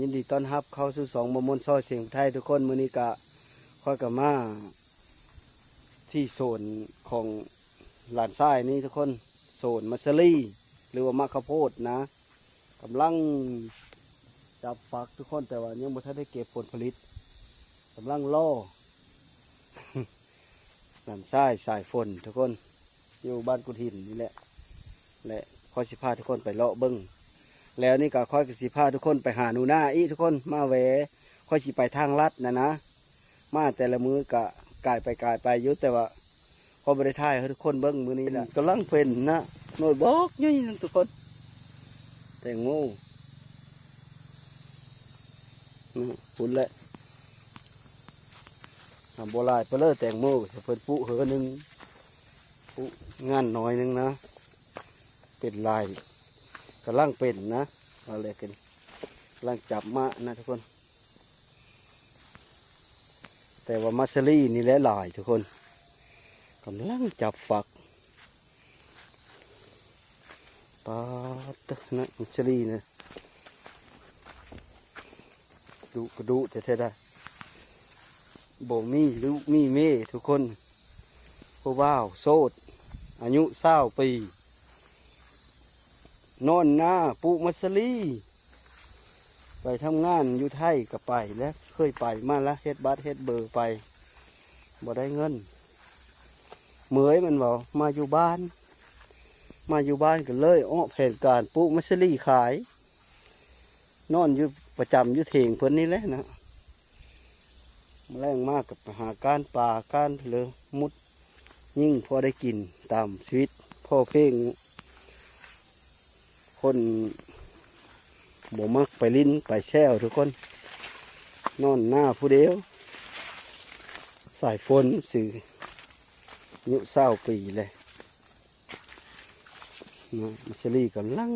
ຍິນດີຕ້ອນຮັບເຂົ້າສູ່ຊ່ອງບໍ່ມ່ວນຊອຍສຽງໄທທຸກຄົນ. ມື້ນີ້ກະ ຂ້ອຍກະມາທີ່ໂຊນຂອງຫຼານຊາຍນີ້ທຸກຄົນ, ໂຊນມັດສະລີ ຫຼືວ່າໝາກເຂົ້າໂພດນະ, ກຳລັງຈັບຝັກທຸກຄົນ, ແຕ່ວ່າຍັງບໍ່ທັນໄດ້ເກັບຜົນຜະລິດ, ກຳລັງລໍ ຫຼານຊາຍສາຍຝົນທຸກຄົນ ຢູ່ບ້ານກຸດຫີນນີ້ແຫຼະ ແລະ ຂ້ອຍຊິພາທຸກຄົນໄປເລາະເບິ່ງ. ແລ້ວນີ້ກໍຂ້ອຍກໍຊິພາທຸກຄົນໄປຫາໜູນາອີກທຸກຄົນ, ມາແວະ ຂ້ອຍຊິໄປທາງລັດນະນະ, ມາແຕ່ລະມື້ກະກາຍໄປກາຍໄປຢູ່ ແຕ່ວ່າຂ້ອຍບໍ່ໄດ້ຖ່າຍໃຫ້ທຸກຄົນເບິ່ງ. ມື້ນີ້ນະ ກຳລັງເປັນນະ ໜ່ວຍບັກໃຫຍ່ໜຶ່ງທຸກຄົນ, ແຕງໂມ ພຸ້ນແຫຼະ ອ່າ ບໍ່ຫຼາຍປານໃດແຕງໂມ, ເພິ່ນປູກເຫີໜຶ່ງ ປູກງານໜ້ອຍໜຶ່ງນະ, ເປັນຫຼາຍ ກຳລັງເປັນນະ, ເອົາແຫຼະ ກຳລັງຈັບມານະທຸກຄົນ. ແຕ່ວ່າມັດສະລີນີ້ແຫຼະຫຼາຍທຸກຄົນ, ກຳລັງຈັບຝັກ. ປາດເຕີ ນະ ມັດສະລີນະ ດຸກະດຸແທ້ໆ ດາ ບໍ່ມີລູກມີເມທຸກຄົນ. ຜູ້ບ່າວໂສດ ອາຍຸຊາວປີ ນອນນາ ປູກມັດສະລີ, ໄປທຳງານຢູ່ໄທກໍໄປແລ້ວ, ເຄີຍໄປມາລະ, ເຮັດບັດເຮັດເບີໄປ ບໍ່ໄດ້ເງິນ. ເໝີຍມັນເວົ້າ ມາຢູ່ບ້ານ ມາຢູ່ບ້ານກໍເລີຍອອກແຜນການປູກມັດສະລີຂາຍ, ນອນຢູ່ປະຈຳຢູ່ເຖິງເພິ່ນນີ້ແຫຼະນະ. ມື້ແລງມາກໍໄປຫາການປ່າການເລີ ມຸດຍິງພໍໄດ້ກິນຕາມຊີວິດພໍພຽງ. ຄົນບໍ່ມັກໄປຫຼິ້ນໄປແຊວທຸກຄົນ, ນອນນາຜູ້ດຽວ. ສາຍຝົນຊື່ ອາຍຸຊາວປີແຫຼະເນາະ, ມັດສະລີກຳລັງ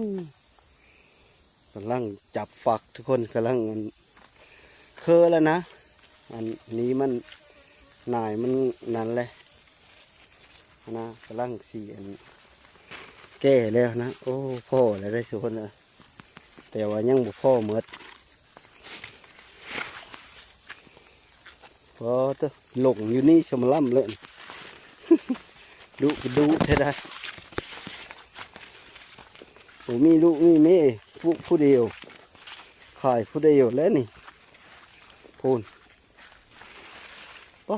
ກຳລັງຈັບຝັກທຸກຄົນ, ກຳລັງອັນ ເຄີແລ້ວນະ, ອັນນີ້ມັນ ນາຍມັນນັ້ນແຫຼະນະ, ກຳລັງຊິອັນ ແກ່ແລ້ວນະ. ໂອ້ ພໍ້ແລ້ວເດ້ທຸກຄົນເອີຍ, ແຕ່ວ່າຍັງບໍ່ພໍ້ໝົດ. ພໍ້ເຕີ ຫຼົງຢູ່ນີ້ສະມາລຳເລີຍ, ດຸກະດຸແທ້ດາ. ໂອ້ ມີລູກມີເມ ປູກຜູ້ດຽວ ຂາຍຜູ້ດຽວແລ້ວນີ້. ພຸ້ນ ປະ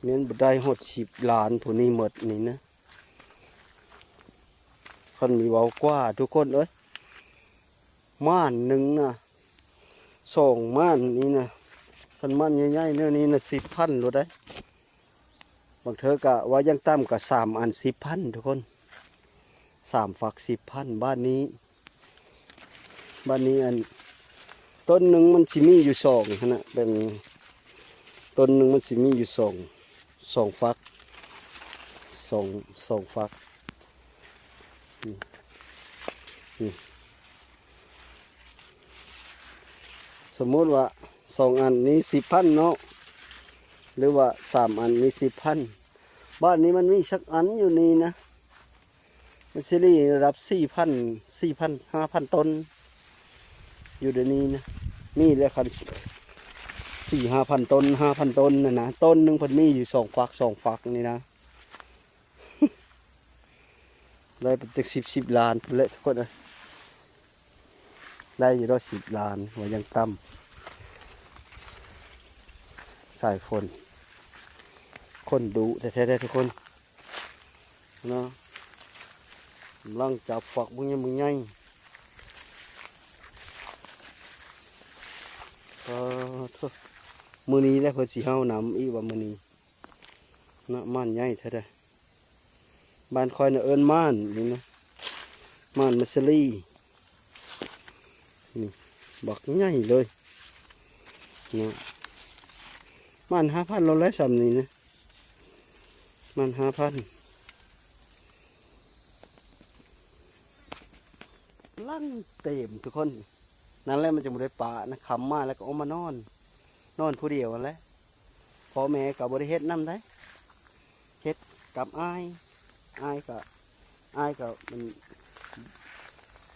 ແມ່ນບໍ່ໄດ້ຮອດສິບລ້ານຜູ້ນີ້ໝົດນີ້ນະ. ຄັນມີເວົ້າກວ່າທຸກຄົນເອີຍ, ໝ້ານໜຶ່ງນະ ສອງໝ້ານນີ້ນະ, ຄັນໝ້ານໃຫຍ່ໆແນວນີ້ນະ ສິບພັນໂລດໄດ໋. ບາງເທື່ອກະວ່າຢ່າງຕ່ຳກະສາມອັນສິບພັນທຸກຄົນ, ສາມຝັກສິບພັນ. ບາດນີ້ ບາດນີ້ອັນ ຕົ້ນໜຶ່ງມັນຊິມີຢູ່ສອງຫັ້ນນະ, ແບບນີ້ ຕົ້ນໜຶ່ງມັນຊິມີຢູ່ສອງ ສອງຝັກ ສອງ ສອງຝັກ. ນີ້ ນີ້ ສົມມຸດວ່າສອງອັນນີ້ສິບພັນເນາະ ຫຼືວ່າສາມອັນນີ້ສິບພັນ. ບາດນີ້ມັນມີສັກອັນຢູ່ນີ້ນະ, ມັນຊິມີລະດັບສີ່ພັນ ສີ່ພັນ ຫ້າພັນຕົ້ນ ຢູ່ດຽວນີ້ນະ. ມີແຫຼະ ຄັນສີ່ຫ້າພັນຕົ້ນ ຫ້າພັນຕົ້ນຫັ້ນນະ, ຕົ້ນໜຶ່ງເພິ່ນມີຢູ່ສອງຝັກ ສອງຝັກນີ້ນະ. ໄດ້ເປັນຈັກສິບ ສິບລ້ານພຸ້ນແຫຼະທຸກຄົນເອີຍ, ໄດ້ຢູ່ດອກສິບລ້ານ ວ່າຢ່າງຕ່ຳ. ສາຍຝົນ ຄົນດຸແທ້ໆເດ້ທຸກຄົນເນາະ, ກຳລັງຈັບຝັກບັກໃຫຍ່ ບັກໃຫຍ່. ເອີ ໂທ້ ມື້ນີ້ແຫຼະເພິ່ນຊິເຫົ່ານຳອີກວ່າມື້ນີ້ນະ, ໝ້ານໃຫຍ່ແທ້ເດ້. ບ້ານຂ້ອຍນະເອີ້ນໝ້ານນີ້ນະ ໝ້ານມັດສະລີ ນີ້ ບັກໃຫຍ່ເລີຍນະ. ໝ້ານຫ້າພັນໂລແລ້ວສ່ຳນີ້ນະ, ໝ້ານຫ້າພັນ. ຫຼັງເຕັມທຸກຄົນ. ນັ້ນແຫຼະ ມັນຈະບໍ່ໄດ້ປະນະ, ຄ່ຳມາແລ້ວກໍອອກມານອນ ນອນຜູ້ດຽວຫັ້ນແຫຼະ. ພໍ່ແມ່ກໍບໍ່ໄດ້ເຮັດນຳໃດ, ເຮັດກັບອ້າຍ. ອ້າຍກໍ ອ້າຍກໍມັນ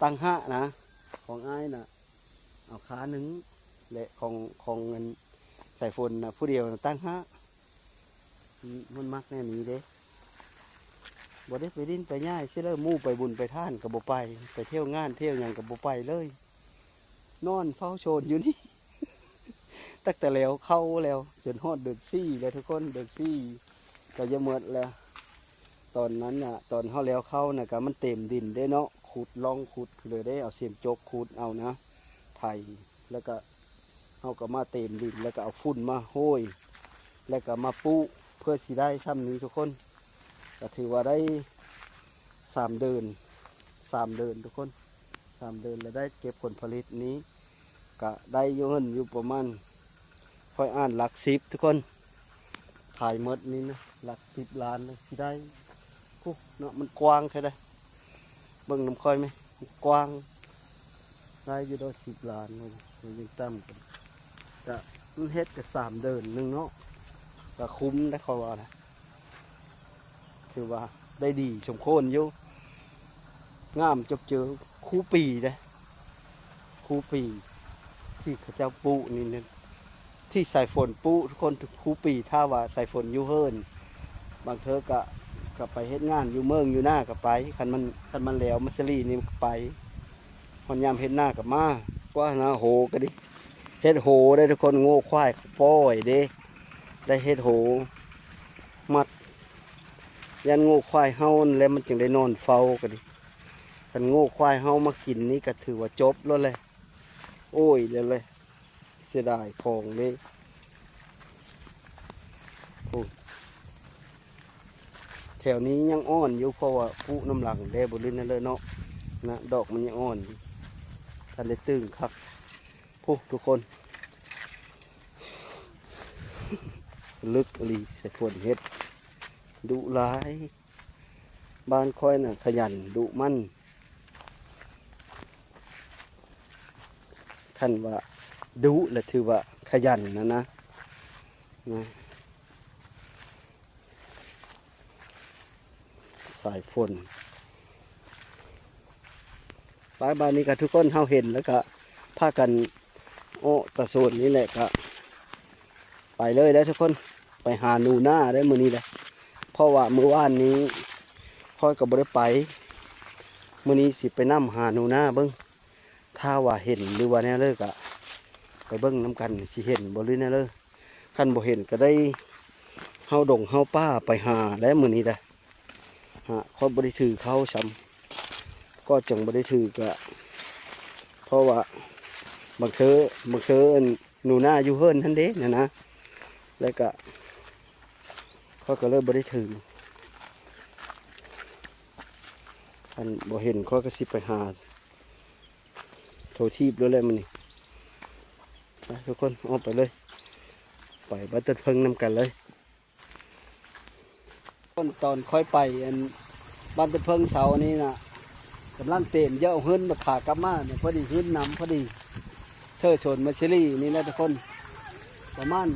ຕ່າງຫາກນະ, ຂອງອ້າຍນະ ເອົາຂາໜຶ່ງ ແລະ ຂອງ ຂອງອັນສາຍຝົນນະ ຜູ້ດຽວນະຕ່າງຫາກ. ອືມ ມັນມັກແນວນີ້ເດ້ ບໍ່ໄດ້ໄປຫຼິ້ນໄປຫຍ້າຊິເລີຍ ໝູ່ໄປບຸນໄປທານກໍບໍ່ໄປ ໄປທ່ຽວງານທ່ຽວຫຍັງກໍບໍ່ໄປເລີຍ ນອນເຝົ້າໂຊນຢູ່ນີ້ ຕັ້ງແຕ່ແລ້ວເຂົ້າແລ້ວ ຈົນຮອດເດືອນສີ່ແລ້ວທຸກຄົນ ເດືອນສີ່ ກໍຈະໝົດແລ້ວ. ຕອນນັ້ນນະ ຕອນເຮົາແລ້ວເຂົ້ານະ ກໍມັນເຕັມດິນເດ້ເນາະ ຂຸດ ລອງຂຸດເລີຍເດ້ ເອົາເສມຈົກຂຸດເອົານະ ໄຖ ແລ້ວກໍເຮົາກໍມາເຕັມດິນ ແລ້ວກໍເອົາຝຸ່ນມາໂຮຍ ແລ້ວກໍມາປູກ ເພື່ອຊິໄດ້ຊ່ຳນີ້ທຸກຄົນ ກໍຖືວ່າໄດ້ສາມເດືອນ ສາມເດືອນທຸກຄົນ ສາມເດືອນ ແລ້ວໄດ້ເກັບຜົນຜະລິດນີ້ ກະໄດ້ຢູ່ເງິນຢູ່ປະມານ ຂ້ອຍອ່ານຫຼັກສິບທຸກຄົນ ຂາຍໝົດນີ້ນະ ຫຼັກສິບລ້ານນະ ຊິໄດ້ ພຸ້ນເນາະ ມັນກວ້າງແທ້ໃດ໋ ເບິ່ງນຳຂ້ອຍແມ໋ ມັນກວ້າງ ໄດ້ຢູ່ດອກສິບລ້ານນີ້ ຍັງຕ່ຳກວ່າ ກະມັນເຮັດກະສາມເດືອນໜຶ່ງເນາະ ກະຄຸ້ມໄດ໋ ຂ້ອຍວ່ານະ ຖືວ່າໄດ້ດີສົມຄວນຢູ່ ງາມຈົບເຈີ ຄູ່ປີເດ້ ຄູ່ປີ ທີ່ເຂົາເຈົ້າປູກນີ້ນະ ທີ່ສາຍຝົນປູກທຸກຄົນ ຄູ່ປີ ຖ້າວ່າສາຍຝົນຢູ່ເຮີນ ບາງເທື່ອກະ ກະໄປເຮັດງານຢູ່ເມືອງຢູ່ນາກະໄປ ຄັນມັນ ຄັນມັນແລ້ວມາສະລີນີ້ກະໄປ ຮອດຍາມເຮັດນາກະມາ ກວ່ານະ ໂຫກະດີ ເຮັດໂຫໄດ້ທຸກຄົນ ງົວຄວາຍເຂົາປ່ອຍເດ້ ໄດ້ເຮັດໂຫມັດ ຢ້ານງົວຄວາຍເຫົ່າຫັ້ນແຫຼະ ມັນຈຶ່ງໄດ້ນອນເຝົ້າກະດີ ຄັນງົວຄວາຍເຫົ່າມາກິນນີ້ກະຖືວ່າຈົບແລ້ວແຫຼະ ໂອ້ຍແລ້ວແຫຼະ ເສຍດາຍຂອງເດ້ ໂອ້ ແຖວນີ້ຍັງອ່ອນຢູ່ ເພາະວ່າປູກນຳຫຼັງແດ່ ບໍ່ລື່ນນັ້ນເລີຍເນາະ ນະ ດອກມັນຍັງອ່ອນຢູ່ ທັນໄດ້ຕຶງຄັກ ພຸ້ນທຸກຄົນ ລຶກອີ່ຫຼີ ສາຍຝົນເຮັດ ດຸຫຼາຍ ບ້ານຂ້ອຍນະຂະຫຍັນດຸໝັ່ນ ຄັນວ່າດຸລະຖືວ່າຂະຫຍັນນະນະ ນະ ສາຍຝົນ ໄປ ບາດນີ້ກະທຸກຄົນເຮົາເຫັນແລ້ວກະພາກັນເອາະຕາໂຊນນີ້ແຫຼະ ກະໄປເລີຍເດີທຸກຄົນ ໄປຫາໜູນາເດີມື້ນີ້ເດີ ເພາະວ່າມື້ວານນີ້ຂ້ອຍກະບໍ່ໄດ້ໄປ ມື້ນີ້ຊິໄປນຳຫາໜູນາເບິ່ງ ຖ້າວ່າເຫັນ ຫຼືວ່າແນວໃດກະໄປເບິ່ງນຳກັນ ຊິເຫັນບໍ່ ຫຼືແນວໃດ ຄັນບໍ່ເຫັນກະໄດ້ ເຮົາດົງເຮົາປ່າໄປຫາແຫຼະມື້ນີ້ນະ ຫາ ຂ້ອຍບໍ່ໄດ້ຖືເຂົ້າຊ້ຳ ກໍຈັ່ງບໍ່ໄດ້ຖືກະ ເພາະວ່າບາງເທື່ອ ບາງເທື່ອອັນໜູນາຢູ່ເຮືອນຫັ້ນເດ້ນະນະ ແລ້ວກະ ຂ້ອຍກະເລີຍບໍ່ໄດ້ຖື ຄັນບໍ່ເຫັນຂ້ອຍກະຊິໄປຫາທົ່ວທີບໂລດແຫຼະມື້ນີ້ ໄປທຸກຄົນ ອອກໄປເລີຍ ໄປບ້ານຕົ້ນເຜິ້ງນຳກັນເລີຍ ຕອນຂ້ອຍໄປອັນບ້ານຕົ້ນເຜິ້ງເຊົ້ານີ້ນະ ກຳລັງເຕນເຢາະເຮືອນ ມາຂາກັບມານີ້ ພໍດີເຫັນນຳພໍດີ ເຊີໂສນມາຊີລີນີ້ແຫຼະທຸກຄົນ ປະມານ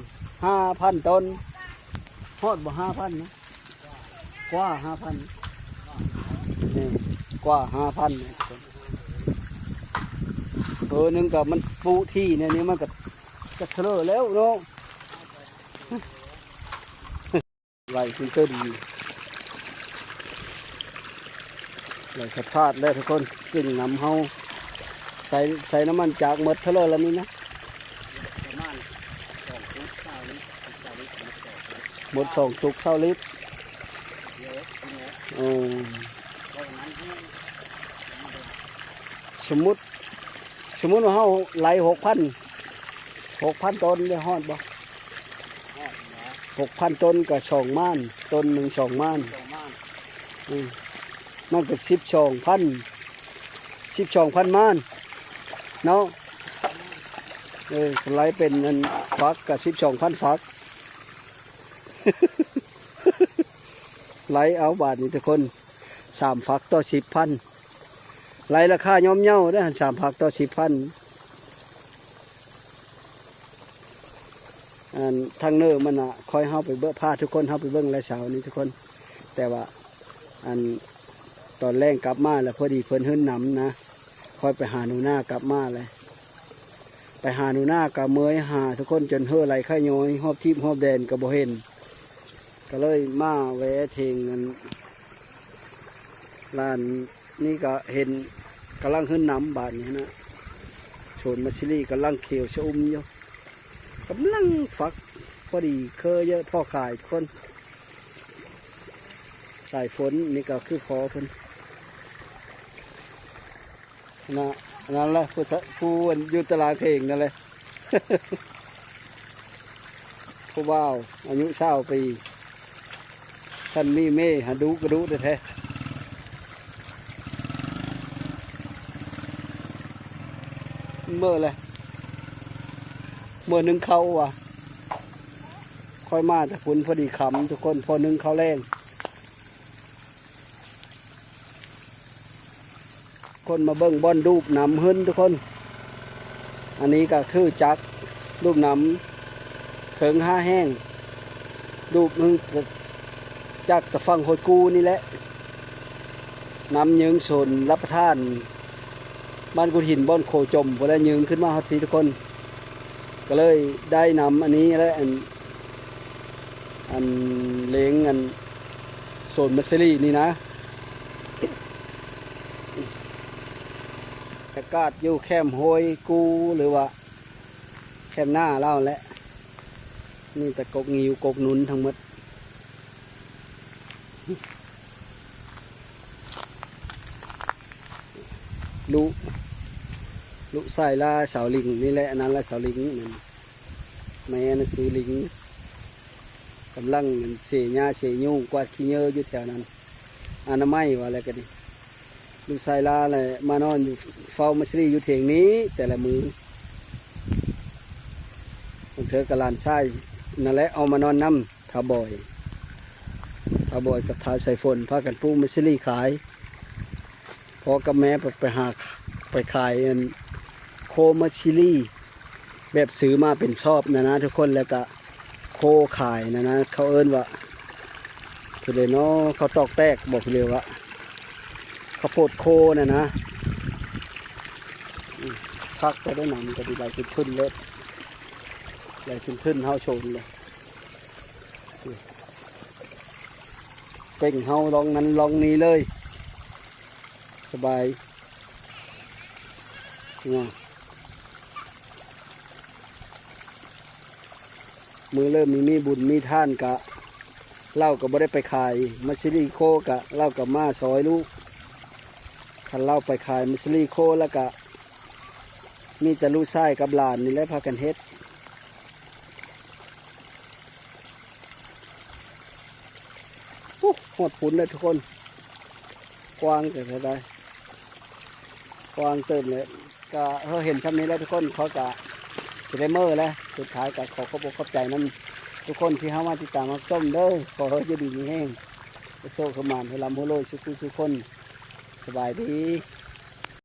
ຫ້າພັນຕົ້ນ ຮອດບໍ່ຫ້າພັນນະ ກວ່າຫ້າພັນ ນີ້ ກວ່າຫ້າພັນນີ້ ເອີ ໜຶ່ງກະມັນປູກທີ່ແນວນີ້ ມັນກະ ກະເທີແລ້ວເນາະ ໄຫຼຂຶ້ນຕື່ມ ໄຫຼສະພາດແລ້ວທຸກຄົນ ກິນນຳເຮົາ ໃສ່ ໃສ່ນ້ຳມັນຈາກໝົດເທົ່າໃດລະນີ້ນະ? ໝົດສອງຕຸກຊາວລິດ ໂອ້ ສົມມຸດ ສົມມຸດວ່າເຮົາໄຫຼຫົກພັນ ຫົກພັນຕົ້ນ ໄດ້ຮອດບໍ່? ຫົກພັນຕົ້ນກະສອງມານ ຕົ້ນໜຶ່ງສອງມານ ອືມ ມັນກະສິບສອງພັນ ສິບສອງພັນມານເນາະ ເອີ ໄລ່ເປັນອັນຝັກກະສິບສອງພັນຝັກ ໄລ່ເອົາບາດນີ້ທຸກຄົນ ສາມຝັກຕໍ່ສິບພັນ ໄລ່ລາຄາຍ່ອມເຍົາເດ້ຫັ້ນ ສາມຝັກຕໍ່ສິບພັນ ອັນທາງເນີມັນນະ ຄ່ອຍເຮົາໄປເບິ່ງ ພາທຸກຄົນເຮົາໄປເບິ່ງແລະເຊົ້ານີ້ທຸກຄົນ ແຕ່ວ່າ ອັນ ຕອນແລງກັບມາລະ ພໍດີເພິ່ນເຮືອນນຳນະ ຄ່ອຍໄປຫາໜູນາກັບມາແລະ ໄປຫາໜູນາກະເມີຍ ຫາທຸກຄົນຈົນເຫີໄຫຼໄຂ້ຍ້ອຍ ຮອບທີບຮອບແດນກະບໍ່ເຫັນ ກະເລີຍມາແວ່ເຖິງອັນ ຮ້ານນີ້ກະເຫັນກຳລັງຮືນນ້ຳບາດນີ້ນະ ສວນມາຊີລີກຳລັງຂຽວຊະອຸ່ມຢູ່ ກຳລັງຝັກ ພໍດີເຄີຍເຍາະພໍຂາຍຄົນ ສາຍຝົນນີ້ກະຄືພໍເພິ່ນ ນະ ນັ້ນແຫຼະ ຜູ້ຊະ ຜູ້ຢູ່ຕະລາງເທິງນັ້ນແຫຼະ ຜູ້ບ່າວອາຍຸຊາວປີ ຄັນມີເມຍຫາດຸກະດຸແທ້ໆ ເມີແຫຼະ ເມີໜຶ້ງເຂົ້າວ່າ ຂ້ອຍມາແຕ່ພຸ້ນພໍດີຄ່ຳທຸກຄົນ ພໍໜຶ້ງເຂົ້າແລງ ຄົນມາເບິ່ງບ່ອນດູບນ້ຳເພິ່ນທຸກຄົນ ອັນນີ້ກະຄືຈັກດູບນ້ຳເຖິງຫ້າແຫ່ງ ດູບໜຶ່ງຈາກຕະຝັ່ງຫ້ວຍກູ່ນີ້ແຫຼະ ນ້ຳເຍິງໂຊນລະປະທານ ບ້ານກຸດຫີນ ບ່ອນໂຂຈົມພຸ້ນແຫຼະ ເຍິງຂຶ້ນມາຮອດພີ້ທຸກຄົນ ກະເລີຍໄດ້ນ້ຳອັນນີ້ແຫຼະ ອັນ ອັນເລງ ອັນ ໂຊນມາຊີລີນີ້ນະ ອາກາດຢູ່ແຄມຫ້ວຍກູ່ ຫຼືວ່າແຄມນາລາວແຫຼະ ມີແຕ່ກົກງິ້ວກົກໜຸນທັງໝົດ ລຸ ລຸຊາຍລາວ ສາວລິງນີ້ແຫຼະ ອັນນັ້ນລະສາວລິງ ແມ່ນຊື່ລິງ ກຳລັງເສຫຍ້າເສຍຸງ ກວາດຂີ້ເຫຍື້ຢູ່ແຖວນັ້ນ ອະນາໄມວ່າແລ້ວກະດີ ລູກຊາຍລາວແຫຼະມານອນຢູ່ ເຝົ້າມາຊີລີຢູ່ເຖິງນີ້ແຕ່ລະມື້ ບາງເທື່ອກະຫຼານຊາຍນັ້ນແຫຼະເອົາມານອນນຳ ທ້າວບອຍ ທ້າວບອຍກັບທ້າວສາຍຝົນພາກັນປູກມາຊີລີຂາຍ ພໍ່ກັບແມ່ໄປຫາ ໄປຂາຍອັນ ໂຄມາຊີລີ ແບບຊື້ມາເປັນຊອບນະນະທຸກຄົນ ແລ້ວກະໂຄຂາຍນະນະ ເຂົາເອີ້ນວ່າ ຄືເດເນາະ ເຂົາຕອກແຕກບໍ ຄືເດວ່າ ເຂົາໂພດໂຄນະນະ ອືມ ຄັກແຕ່ໄດ້ນຳ ກະຊິໄຫຼຂຶ້ນທຶນເລີຍ ໄຫຼຂຶ້ນທຶນເຮົາໂຊນເລີຍ ເປັ່ງເຮົາລອງນັ້ນລອງນີ້ເລີຍ ສະບາຍ ເນາະ ມື້ເລີ່ມມີ ມີບຸນມີທານກະ ລາວກະບໍ່ໄດ້ໄປຂາຍມາຊີລີໂຄ ກະລາວກະມາຊ່ອຍລູກ ຄັນລາວໄປຂາຍມາຊີລີໂຄ ລະກະມີແຕ່ລູກຊາຍກັບຫຼານນີ້ແຫຼະພາກັນເຮັດ. ໂອ້ ຮອດພຸ້ນແລ້ວທຸກຄົນ ກວ້າງແຕ່ເທົ່າໃດ ກວ້າງເຕີບແລ້ວ ກະເຮົາເຫັນຊ່ຳນີ້ແລ້ວທຸກຄົນ ເຂົາກະຊິໄດ້ເມືອແລ້ວ ສຸດທ້າຍກະຂໍຂອບອົກຂອບໃຈນຳທຸກຄົນທີ່ເຂົ້າມາຕິດຕາມຮັບຊົມເດີ ຂໍໃຫ້ຢູ່ດີມີແຮງ ໃຫ້ໂຊກໃຫ້ໝານ ໃຫ້ລ່ຳໃຫ້ລວຍສູ່ຜູ້ສູ່ຄົນ ສະບາຍດີ.